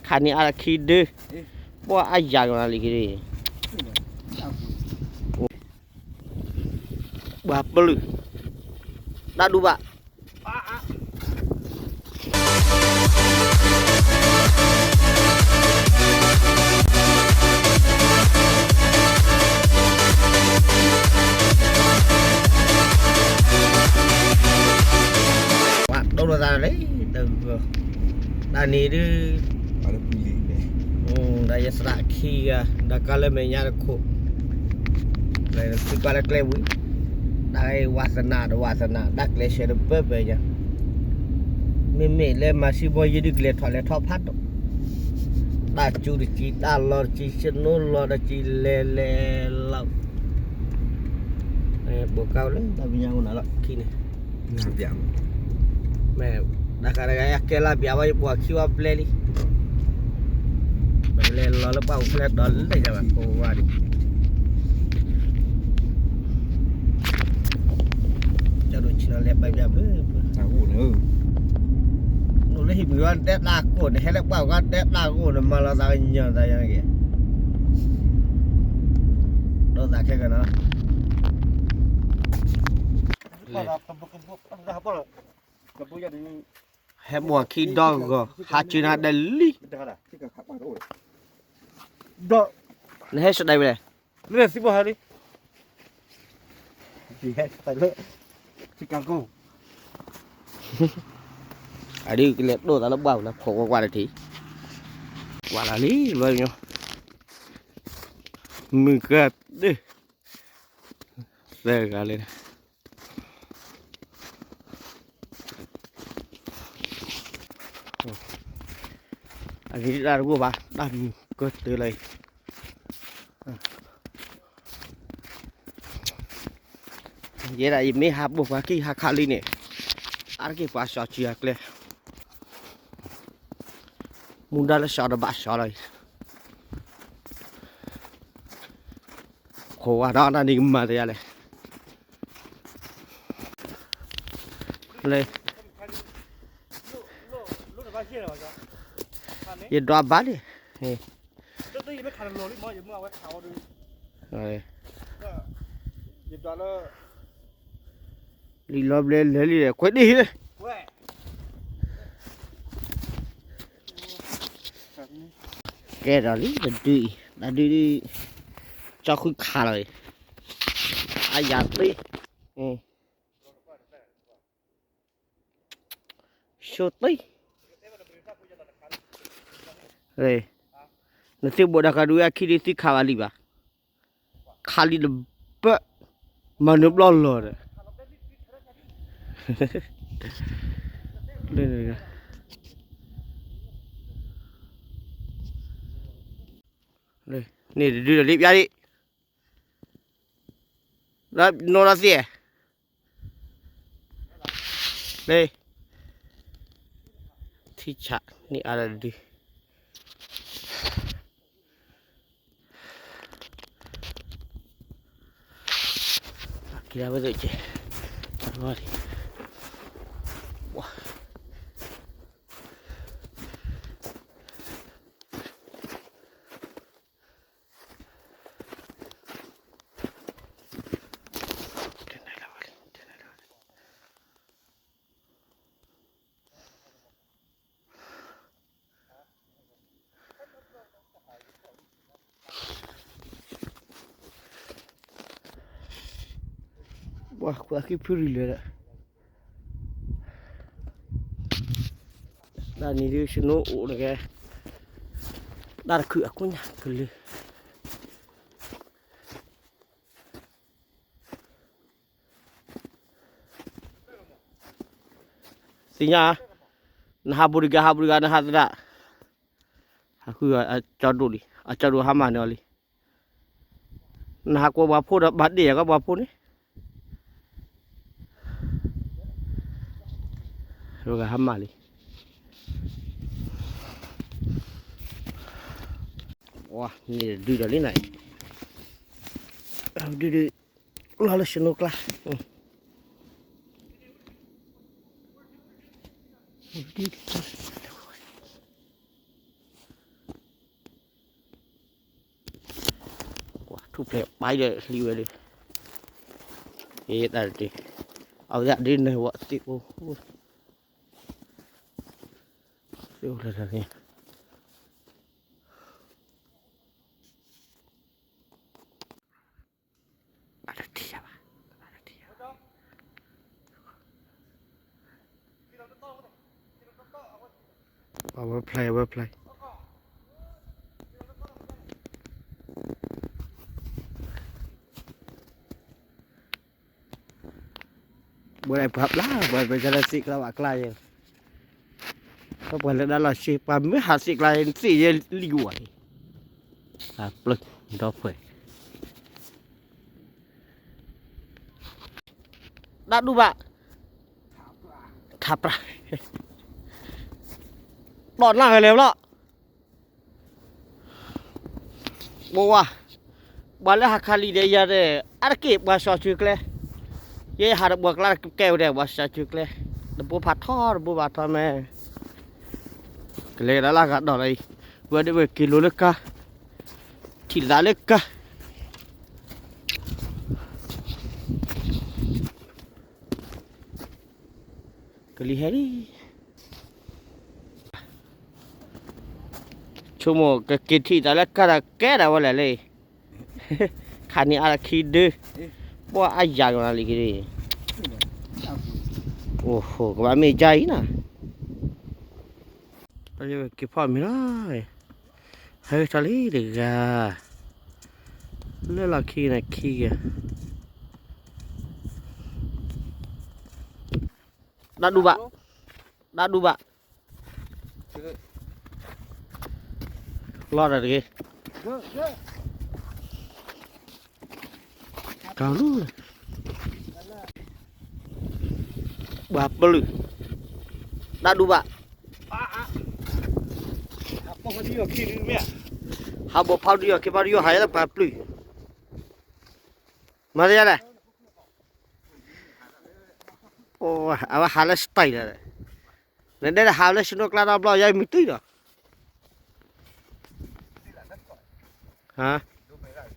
ခါန့ၣ်အါလၢခံဒု, ပှၤအါယၤကနၤလံခံဒု, ပှၤပလုၢ်, တၢ်ဒူဘၣ် ပှၤဒိၣ်ထီၣ်သးလံ, တၢ်န့ၣ်ဒုး, ဒီးယသရၣ်ခံဂၤ, ဒီးကါလၢမဲာ်ညါတခိၣ်, လဲၤသုကါလၢကျဲဝံၤ, တၢ်ဝးသနာ်တဝးသနာ်, တၢ်ကျဲးစၢးတပၢၢ်ပၢၢ်ညါ, မ့မ့ၢ်လၢမၤစံဘီယံၤဒုးကလဲၤထီၣ်လဲၤထီၣ်ဖးဒိၣ်, တၢ်စူၤတကံ, တၢ်လီၤတကံ, စနိလီၤတကံလဲၤလဲၤလီၤ, ဘိးကါလၢတၢ်ပညါအိၣ်နၤလီၤခံန့ၣ်, မ့ၢ်, တၢ်ဃးတဂၤအကဲလၢပျးဝဲ ယပှၤခံဝဲဘျဲလံ, ပလဲၤလီၤလၢပှၢ်ပူၤဖျဲးဒီးလဲၤယၤဘၣ်ကိးဝါဒံး, ကၠီဒိၣ်ဆံးနီၤလဲၤပၢ်ပျးဖု, နအိၣ်လၢဟံၣ်ပူၤဝဲတဲတၢ်ကိၢ်န့ၣ် ဟဲလၢပှၢ်ပူၤကတဲတၢ်ကိၢ်န့ၣ် မၤလီၤသးကညီၤသးယါက့ၤ, ဒိၣ်သးခဲကနၤ ဟဲပှၤခံဒီဂီၤ ဟးစၢၤနၤဒဲးလံ, နဟဲစဒံးဝဲလဲၣ်, အဒုးကလဲၤဒိၣ်သးလၢပှၢ်ပူၤလၢခိးကွၢ်ကွၢ်တထံး, ကွၢ်လၢလံလီၤညီ, မုၢ်ကဒုး, သၢဂၤလၢ အဂ့ၢ်ဒၣ်တဂိၢ်ဘၣ် တၢ်မုာ်ကတၢၢ်လၢအံၤ, ယဲဒၣ်ယမ့ၢ်ဟးပိာ်ပှၤခံဟးခးလံန့ၣ်, အါတက့ၢ်ပှၤစီၤစံၤအကျဲ, မူဒါလၢစီၤတဘၣ်စီၤလီၤအံၤ, ခိးဝဲဒီးတၢ်န့ၣ်ကမၤတယါလဲၣ်, လၢ ယဒွးဘၣ်လံ, လံလီၤဘျဲလဲၤလံ ခွဲးဒ့ၣ်ဟံၣ်လံ, ကဲဒီးလံ တဒုအံၤ တဒုဒုး ကၠီဃုခးလီၤအံၤ, အယၤသ့, ဆိသ့, နသ့ၣ်ဘိးဒၣ်ကဒုအခံဒုးသ့ၣ်ခးဘၣ်လံဘၣ်, ခးလံတဘၢၣ်, မၤနၢၤဘျီၣ်လီၤဒီး န့ၣ်တဒုဒီးလံပျါဒံး, လၢနိလီၤသ့ၣ်, လၢ ထံဆးန့ၢ်အါလၢဒု က့ၤဝဲဒၣ်က့ၤ ဝါ ပှၤကွၢ်ခံဖုရံၣ်လၢာ်ဒီး တၢ်နံၤဒုး snow အိၣ်တဂ့ၤ, တၢ်တခုအခိၣ်ညါကလုာ် သ့ၣ်ညါ, နဟးဘူးတဂၤ ဟးဘူးတဂၤ နဟးသဒၣ်, ဟးဃုအကၠီဒိၣ်လံ, အကၠီဒိၣ်ဟါမၢ်န့ၢ်အီၤလံ, နဟးကွၢ်ပှၤဖိဒီး ဘၣ်ဒ့ၣ်ယၤကီးပှၤဖိန့ၣ်, ဂၤဟါမၢ်လံ, ဝါ န့ၣ်ဒုးဒီးလံနၤ, ဒုးဒုး လီၤလၢ snow ကျါ ဒုး ထူၣ်ဖျဲးပာ်ဒီးလံဝဲဒီး, အ့ တၢ်တ့ၢ်, အဝဲဒၣ်ဒ်န့ၣ်ဝဲသ့ၣ်အိၣ်, သ့ၣ်အိၣ်လၢတၢ်န့ၣ်, အတထံၣ်ယၤဘၣ်, အတထံၣ်ယၤဘၣ်, အဝဲဖျဲး အဝဲဖျဲး ဘၣ်ပှၤဘျါ ပှၤပကစၢ်လၢစံၣ်ကျါဘၣ်ကျါယဲ, ပှၤလၢဒၣ်လီၤဆံ ပှၤမ့ၢ်ဟးစံၣ်ကျါ စံၣ်ယဲလံဝဲ, အပျၢ်ဒီဖှဲး, ဒၣ်ဒူၣ်ဘၣ်, ထးပြၢ်, ဒီးနၢ်ဂ့ၤလဲၣ်ဘျီ ပဝါ, ပှၤလၢဟးခးလံာ်ဒီးယၤဒီး အါတက့ၢ်ပှၤစီၤစုကျဲ, ယဲယဟးတဘျီကျါကဲဝဲဒၣ်ပှၤစီၤစုကျဲ, တဘိဖးထီ တဘိဖးထီမ့ၢ်, ကလဲၤကဒါလၢဂၤဒီးလီၤအံၤ, ဝဲဒၣ်ဝဲက့ၤလိာ်လၢကါ, ထံၣ်သးလၢကါ ကလံၤဟဲလံ, ဆိကမိၣ်ကက့ၤထံၣ်သးလၢကါဒီးကဲဒၣ်ဝဲလဲၣ်လံ, ခါန့ၣ်အါလၢခံဒု, ပှၤအါယၤကနၤလံက့ၤ, အိၣ်ဟိ ကဘၣ်မ့ၢ်ယါအံၤနၤ, က့ၤဖီၣ်မံၤလီၤ, ဟဲထီၣ်လံတဂၤ, လၢလီၢ်ခံကနၤခံဂၤ, ဒၣ်ဒူၣ်ဘၣ်, ဒၣ်ဒူၣ်ဘၣ်, လီၤတၢ်တဂ့ၤ, ကလူၤ, ဘၣ်ပလုၢ်, ဒၣ်ဒူၣ်ဘၣ်, ဟးဘိဖီဒံယီၤခံဖီဒံယီၤ ဟးယဲလၢပှၤပလုၢ်, မၤသယလဲၣ်, အဝဲဟးလၢ style လီၤ, နဒဲဒၣ်ဟးလၢ snow ကျါဒီဘျီ ယဲမုၢ်တုၤဒီး က့ၤဖီၣ်ဒၣ်လီၤ, အဆိကမိၣ်ဖ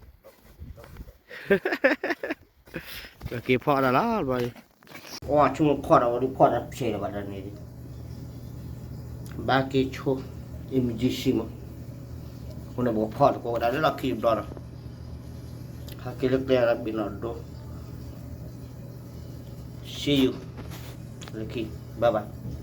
ီၣ်ဒီးဝဲဒုးဖီၣ်တၢ်ဖျဲးလီၤဘၣ်တၢ်န့ၣ်, ဘၣ်က့ၤဆိ emergency မး, အဃိန့ၣ် ပကဖီၣ်သကိးဝဲဒၣ်လၢလီၢ်ခံတဘျီဒီး, ဟဲက့ၤလၢကျဲဒီးဘ့ၣ်နီၣ်ဒိ see you လၢခံ bye bye.